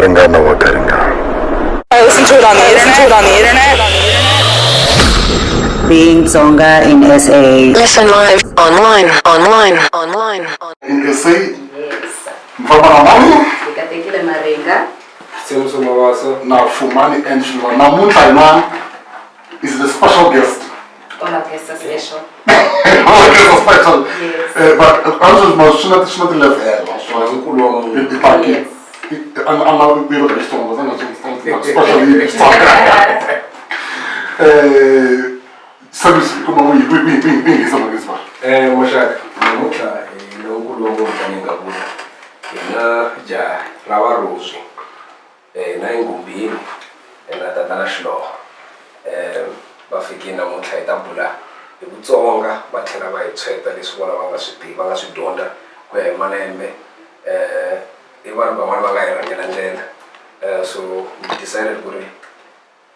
Maringana wa Garingani. I listen to it on the internet. On the internet. Being Tsonga in SA. Listen live, online, online, online. In SA, mfamba na mani Ndikatekile Maringa. Tshembiso Mabasa. na Fumani Angelo. Namuntlha hina is the special guest. All our guests are special. All our guests are special. Yes. But Angelo ma swi na swi na ti-level. Nkulu wa munhu. Like, Yes. a na vito ra Xitsonga, special hi Xitsonga. Service kuma wihi wihi wihi wihi hi mhaka va. Maxaka, namuntlha hi lonkulu wa munhu tanihi nga vula. Hi na jaha ra Varozwi. Na Ingumbini na tatana Xiloho. Va fikile namuntlha hi ta bula hi Vutsonga va tlhela va hi tshweta leswi vona va nga swi tiva va nga swi dyondza ku ya hi malembe. I vanhu van'wana va nga hi rhangela ndlela. So we decided ku ri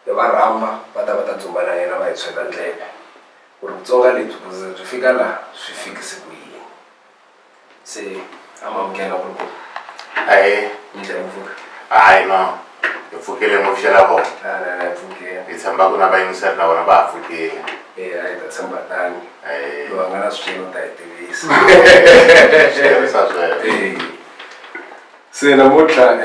hi va rhamba va ta va ta dzumba na yena va hi tshweta ndleve ku ri Vutsonga lebyi ku ze byi fika laha swi fikise ku yini. Se amamukela ku ri ku Ahee, minjhani mpfhuka? Hayi no, hi pfukile ngopfu xa la vona. A hi pfukile. Hi tshemba ku na vayingiseri na vona va ha pfukile. Eya hi ta tshemba tani. Ahee. Loyi a nga na swicele u ta hi tivisa. Swi tirhisa sweswo. Eh. Se namuntlha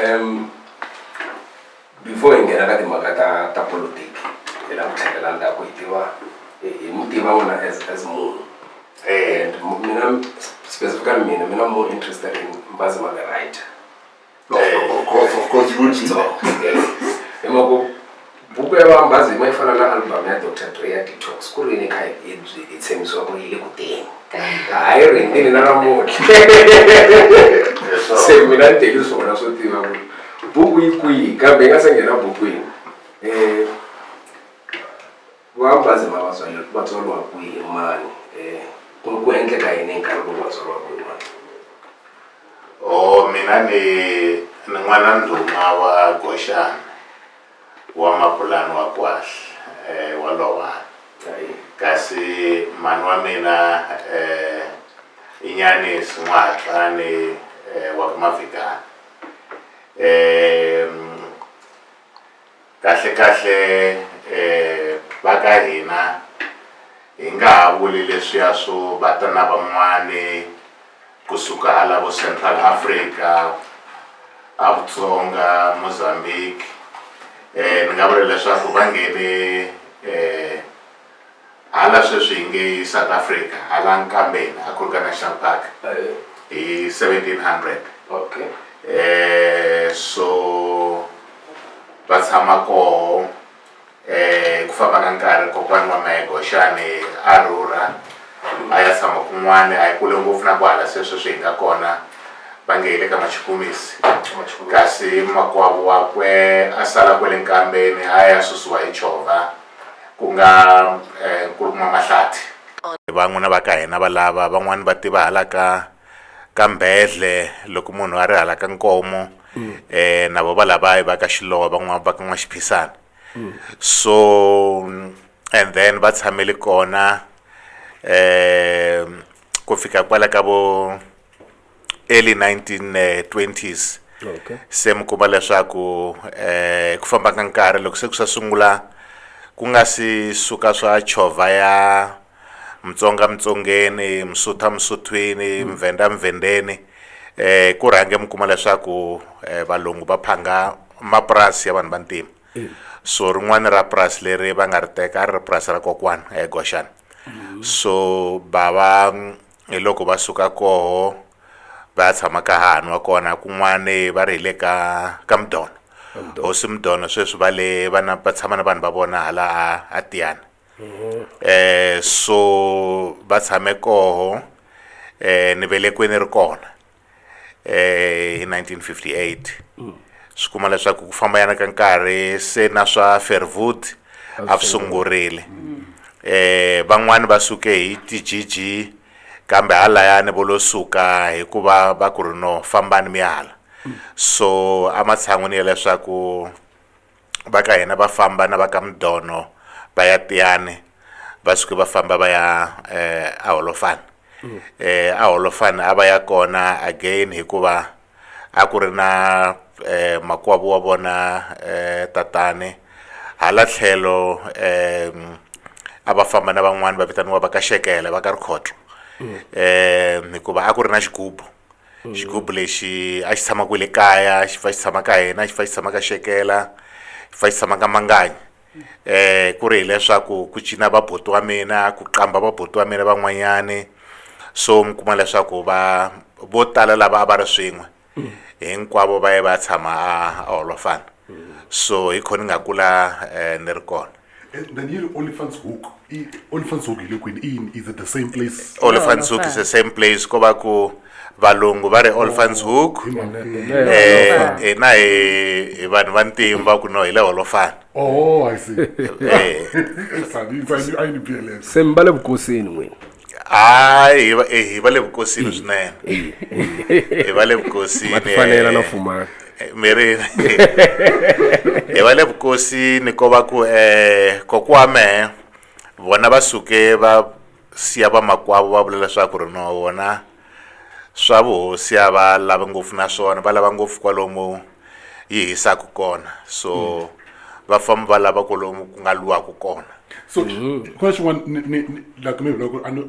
before hi nghena ka timhaka ta politiki hi lava ku tlhelela ndzhaku hi tiva hi mi tiva n'wina as munhu. Eh. And mina specifically mina more interested in Mbhazima the writer. Of course, you would be. So, yes. Hi mhaka ku buku ya va Mbhazima yi fana na album ya Dr. Dre ya Detox ku ri ni kha hi byi hi tshembisiwa ku ri yi le ku teni. Ha yi rhendile na namuntlha. Leswo. Se mina ni teki swona swo tiva ku buku yi kwihi kambe yi nga se nghena bukwini. Va Mbhazima va tswariwa kwihi mani? Ku endleka yini hi nkarhi lowu va tswariwaka hi wona? Oh, mina ni ni n'wana ndhuma wa Goxana wa Mapulani wa Kwahle wa Lowani. Hayi. Kasi mhani wa mina i Nyanisi N'wahatlani wa ka Mavhikana. Kahle kahle va ka hina hi nga ha vuli leswiya swo va ta na van'wani kusuka hala vo Central Africa, a Vutsonga, Mozambique. Ni nga vula leswaku va nghene hala sweswi hi nge South Africa, hala Nkambeni a Kruger National Park hi 1700. Okay. So va tshama koho ku famba ka nkarhi kokwani wa mehe Goxani a rhurha a ya tshama kun'wani, a yi kule ngopfu na kwahala se sweswi hi nga kona va nge hi le ka Machukumisi. Kasi makwavo wakwe a sala kwele Nkambeni a ya susiwa hi chovha ku nga nkulukumba Mahlathi. Van'wana va ka hina va lava van'wani va tiva hala ka Mbedle loko munhu a ri hala ka Nkomo na vo va lava va ka Xilowa van'wana va ka N'waxiphisana. So and then va tshamele kona ku fika kwala ka vo early 1920s. Okay. Se mi kuma leswaku ku famba ka nkarhi loko se ku sa sungula ku nga si suka swa chovha ya Mutsonga Mutsongeni, Musutha Musuthwini, Mvenda Mvendeni, ku rhange mi kuma leswaku valungu va phanga mapurasi ya vanhu va ntima. So rin'wana ra purasi leri va nga ri teka a ri ri purasi ra kokwana Goxana. So bava hi loko va suka koho va ya tshama ka hahani wa kona kun'wani va ri hi le ka Mdono. Hosi Mdono sweswi va le va na va tshama na vanhu va vona hala a Tiyani. So va tshame koho ni velekiweni ri kona hi 1958. Swi kuma leswaku ku famba yana ka nkarhi se na swa Verwoerd a swi sungurile. Van'wani va suke hi ti-G G kambe halayani vo lo suka hikuva va ku ri no fambani mi ya hala. So ematshan'wini ya leswaku va ka hina va famba na va ka Mdono va ya Tiyani va suke va famba va ya a Holofani. A Holofani a va ya kona again hikuva A ku ri na makwavo wa vona tatani hala tlhelo a va famba na van'wani va vitaniwa va ka Xekele va ka Rikhotso hikuva a ku ri na xigubu xigubu lexi a xi tshama kwele kaya xi pfa xi tshama ka hina xi pfa xi tshama ka Xekela xi pfa xi tshama ka Manganyi ku ri hileswaku ku cina vabuti wa mina ku qamba vabuti wa mina van'wanyani so mi kuma leswaku va vo tala lava a va ri swin'we hinkwavo va ye va tshama a Holofana so hi kho ni nga kula ni ri kona. And then yi ri Olifantshoek i Olifantshoek hi le kwini i yini is it the same place? Olifantshoek is the same place ko va ku valungu va ri Olifantshoek hina hi vanhu va ntima va ku no hi le Holofana. Oh, I see. Eh. A yi ni BLS. Se mi va le vukosini n'wina. Hayi hi va hi va le vukosini swinene. Hi va le vukosini. Ma tifanela na Fumani. Miri hi va le vukosini ko va ku kokwa wa mehe vona va suke va siya vamakwavo va vula leswaku ri no vona swa vuhosi a va lavi ngopfu na swona va lava ngopfu kwalomu yi hisaka kona so va famba va lava kwalomu ku nga lwiwaka kona. So ku na xin'wana ni ni like maybe loko a ni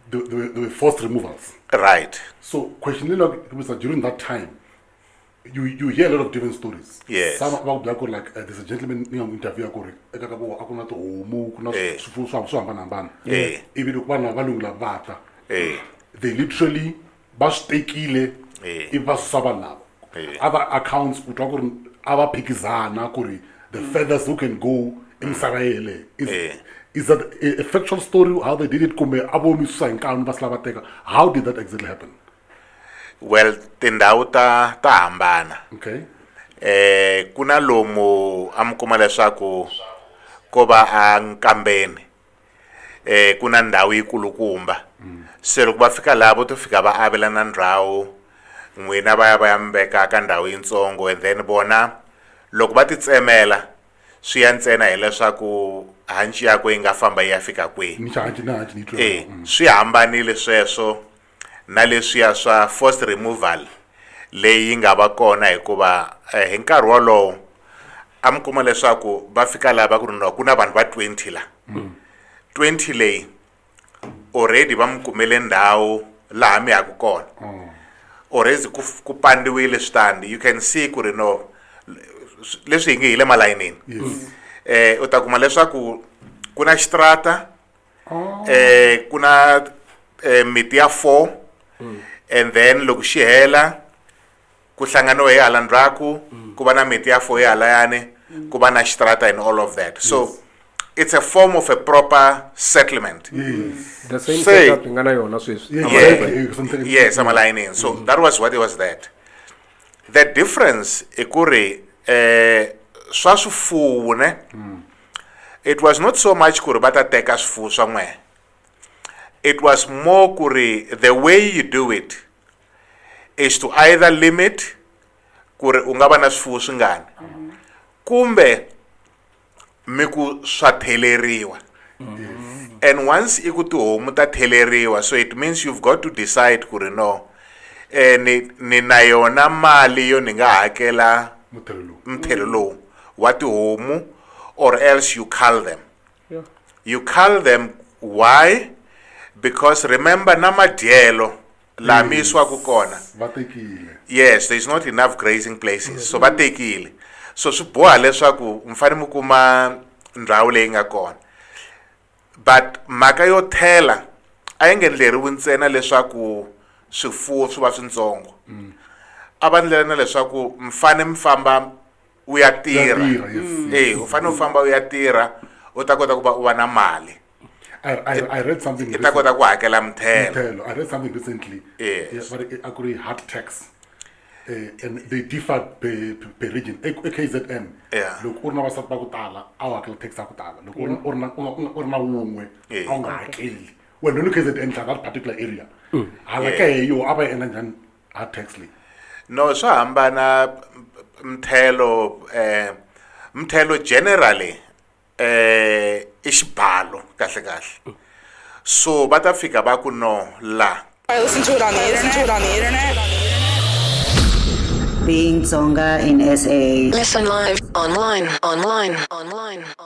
there were forced removals. Right. So question leyi loko ku during that time you hear a lot of different stories. Yes. Some va ku byela ku ri like there's a gentleman ni nga n'wi interview ku ri eka ka vona a ku na tihomu ku na swifuwo swo swo hambanahambana. Ivi loko vanhu lava valungu lava va ta they literally va swi tekile ivi va susa vanhu lava. Other accounts u twa ku ri a va phikizana ku ri the furthest who can go i misava yeleyo. Is that a factual story how they did it kumbe a vo mi susa hi nkanu va sala va teka? How did that exactly happen? Well, tindhawu ta ta hambana. Okay. Ku na lomu a mi kuma leswaku ko va a nkambeni ku na ndhawu yikulukumba se loko va fika laha vo to fika va avelana ndhawu n'wina va ya va ya mi veka ka ndhawu yitsongo and then vona loko va ti tsemela swi ya ntsena hileswaku hanci yakwe yi nga famba yi ya fika kwihi Ni xa hanci na hanci ni yi twa. Swi hambanile sweswo na leswiya swa forced removal leyi yi nga va kona hikuva hi nkarhi wolowo a mi kuma leswaku va fika laha va ku ri no ku na vanhu va 20 la 20 leyi already va mi kumele ndhawu laha mi yaku kona already ku pandiwile switandi you can see ku ri no leswi hi nge hi le malayinini u ta kuma leswaku ku na xitrata ku na miti ya 4 and then loko xi hela ku hlanganiwa hi hala ndzhaku ku va na miti ya 4 hi halayani ku va na xitrata and all of that so it's a form of a proper settlement. The same setup hi nga na yona sweswi. Yeah. Yes, amalayinini. So that was what it was that. The difference i ku ri swa swifuwo ne it was not so much ku ri va ta teka swifuwo swa n'wehe. It was more ku ri the way you do it is to either limit ku ri u nga va na swifuwo swingani kumbe mi ku swa theleriwa. And once i ku tihomu ta theleriwa so it means you've got to decide ku ri no ni na yona mali yo ni nga hakela muthelo lowu wa tihomu or else you cull them. You cull them why? Because remember na madyelo laha mi yisiwaka kona. Va tekile. Yes, there is not enough grazing places. So va tekile. So swi boha leswaku mi fanele mi kuma ndhawu leyi nga kona. But mhaka yo thela a yi nga endleriwi ntsena leswaku swifuwo swi va swintsongo. A va endlela na leswaku mi fanele mi famba u ya tirha. U fanele u famba u ya tirha u ta kota ku va u va na mali. I read something I ta kota ku hakela muthelo. I read something recently. Yes. But a ku ri hard tax. And they differed per region. KZN. Yeah. Loko u ri na vavasati va ku tala, a wu hakela tax ya ku tala. Loko u ri na wun'we, a wu nga hakeli. Well, no, KZN that particular area. Hala ka yo a va yi endla njhani hard tax leyi? No, swa hambana mthelo mthelo generally i xibalo kahle kahle. So va ta fika va ku no la. I listen to it on the internet. Being Tsonga in SA. Listen live, online, online, online.